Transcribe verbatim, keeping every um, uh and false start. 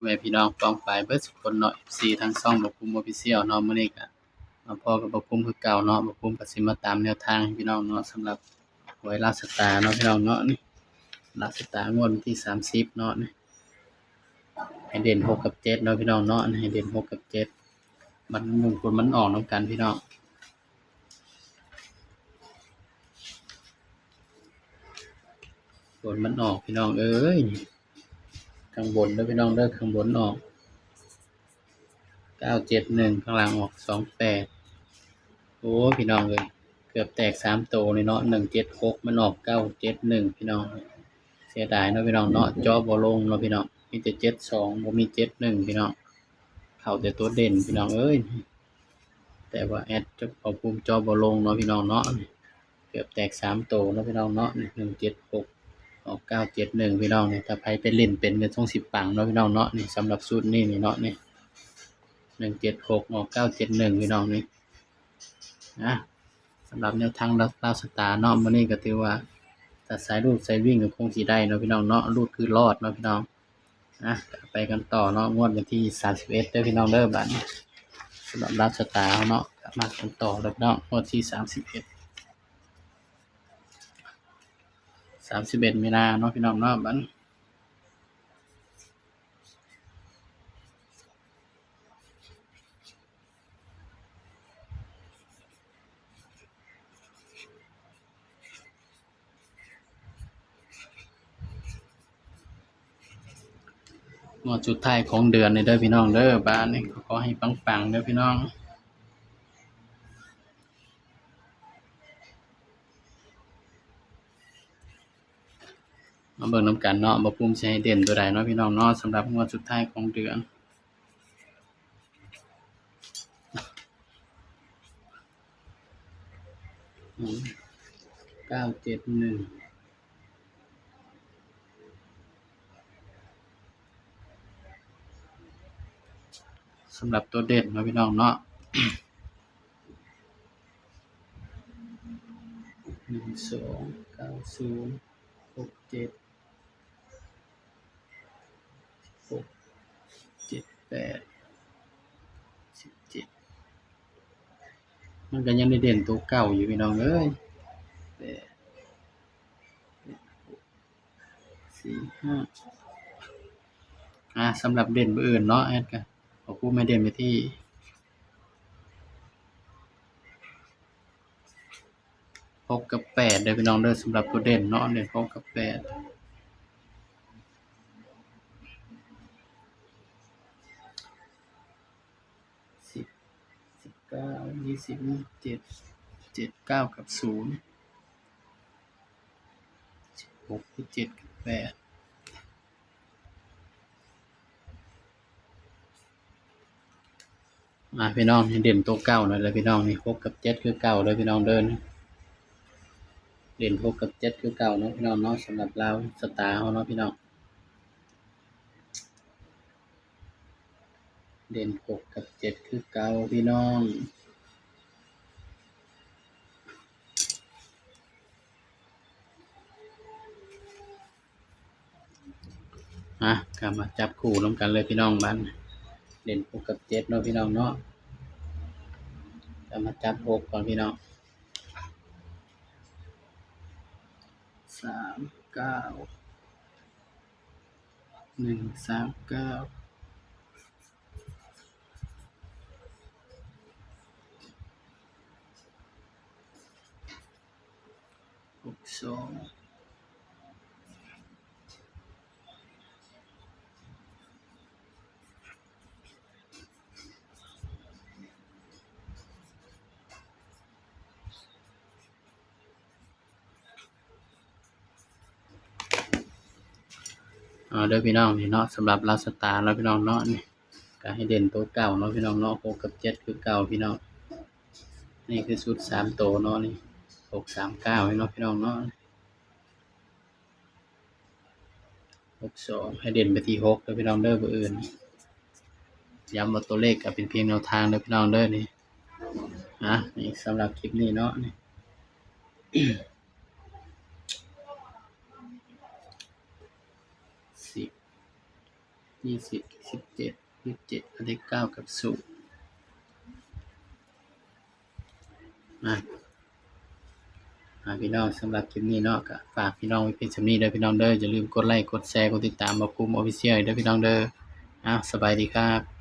แม่พี่น้องป้องปายเบิดสุคนเนาะ เอฟซี ทางช่องบ่าวภูมิ Official เนาะ มื้อนี้ก็มาพ้อกับบ่าวภูมิคือเก่าเนาะ บ่าวภูมิก็สิมาตามแนวทางให้พี่น้องเนาะ สำหรับหวยลาวสตาร์เนาะพี่น้องเนาะ นี่ ลาวสตาร์งวดวันที่สามสิบเนาะ นี่ ให้เด่นหกกับเจ็ดเนาะพี่น้องเนาะ นี่ ให้เด่นหกกับเจ็ด มันมงคลมันออกนำกันพี่น้อง บนมันออกพี่น้องเอ้ย ข้างบนเด้อพี่น้องเด้อ ข้างบนออก เก้าเจ็ดหนึ่ง ข้างล่างออก สองแปด โอ้ พี่น้องเอ้ย เกือบแตกสามตัวเลยเนาะ หนึ่งเจ็ดหก มันออก เก้าเจ็ดหนึ่ง พี่น้อง เสียดายเนาะพี่น้องเนาะ เจาะบ่ลงเนาะพี่น้อง มีแต่ เจ็ดสอง บ่มี เจ็ดหนึ่ง พี่น้อง เข้าแต่ตัวเด่นพี่น้องเอ้ย แต่ว่าแอดจะเอาภูมิเจาะบ่ลงเนาะพี่น้องเนาะ เกือบแตกสามตัวเนาะพี่น้องเนาะ นี่ หนึ่งเจ็ดหก ออก เก้าเจ็ดหนึ่ง พี่น้อง นี่ ถ้าใครไปเล่นเป็นก็ต้องสิปังเนาะพี่น้องเนาะ นี่ สำหรับสูตรนี้นี่เนาะ นี่ หนึ่งเจ็ดหก ออก เก้าเจ็ดหนึ่ง พี่น้อง นี่ นะ สำหรับแนวทางลาวสตาร์เนาะ มื้อนี้ก็ถือว่า ถ้าสายรูดสายวิ่งก็คงสิได้เนาะพี่น้องเนาะ รูดคือรอดเนาะพี่น้อง นะ ไปกันต่อเนาะ งวดวันที่สามสิบเอ็ดเด้อพี่น้องเด้อ บัดนี้ สำหรับลาวสตาร์เนาะ มากันต่อเลยพี่น้อง งวดที่สามสิบเอ็ด สามสิบเอ็ด มีนาเนาะพี่น้องเนาะ บัดนี้ งวดสุดท้ายของเดือนนี่เด้อพี่น้องเด้อ บัดนี้ขอให้ปังๆเด้อพี่น้อง มาเบิ่งนำกันเนาะ บ่าวภูมิสิให้เด่นตัวใดเนาะพี่น้องเนาะ สำหรับงวดสุดท้ายของเดือน อืม เก้าเจ็ดหนึ่ง สำหรับตัวเด่นเนาะพี่น้องเนาะ หนึ่งสอง เก้าศูนย์ หกเจ็ด หกเจ็ดแปด สิบเจ็ด มันก็ยังได้เด่นตัวเก่าอยู่พี่น้องเอ้ย แปด สี่ ห้า อ่า สำหรับเด่นเบอร์อื่นเนาะ แอดก็ขอผู้ไม่เด่นไปที่ หกกับแปดเด้อพี่น้องเด้อ สำหรับตัวเด่นเนาะ เด่นหกกับแปด สิบ สิบเก้า ยี่สิบ ยี่สิบเจ็ด เจ็ด เก้า กับ ศูนย์ สิบหก ยี่สิบเจ็ด กับ แปด อ่า พี่น้อง ให้เด่นตัวเก่าหน่อยเลยพี่น้อง นี่ หกกับเจ็ด คือเก่าเลยพี่น้องเด้อ เด่นหกกับเจ็ด คือเก่าเนาะพี่น้องเนาะ สำหรับลาวสตาร์เฮาเนาะพี่น้อง เด่นหกกับเจ็ด คือเก่าพี่น้อง อ่ะ ก็มาจับคู่นำกันเลยพี่น้อง บัดนี้ เด่นหกกับเจ็ดเนาะพี่น้องเนาะ ก็มาจับหกก่อนพี่น้อง สามเก้า หนึ่งสามเก้า หกสอง เอาเด้อพี่น้อง นี่เนาะ สำหรับลาวสตาร์เนาะพี่น้องเนาะ นี่ ก็ให้เด่นตัวเก่าเนาะพี่น้องเนาะ หกกับเจ็ด คือเก่าพี่น้อง นี่คือชุดสามตัวเนาะ นี่ หกสามเก้า เนาะพี่น้องเนาะ หกสอง ให้เด่นไปที่หกเด้อพี่น้องเด้อ เบอร์อื่น ย้ำว่าตัวเลขก็เป็นเพียงแนวทางเด้อพี่น้องเด้อ นี่ อ่ะ นี่สำหรับคลิปนี้เนาะ นี่ สิบ ยี่สิบ สิบเจ็ด ยี่สิบเจ็ด เลขเก้ากับศูนย์ อ่ะ อ่ะ พี่น้อง สำหรับคลิปนี้เนาะ ก็ฝากพี่น้องไว้เพียงส่ำนี้เด้อพี่น้องเด้อ อย่าลืมกดไลค์ กดแชร์ กดติดตามบ่าวภูมิ Official เด้อพี่น้องเด้อ อ้าว สบายดีครับ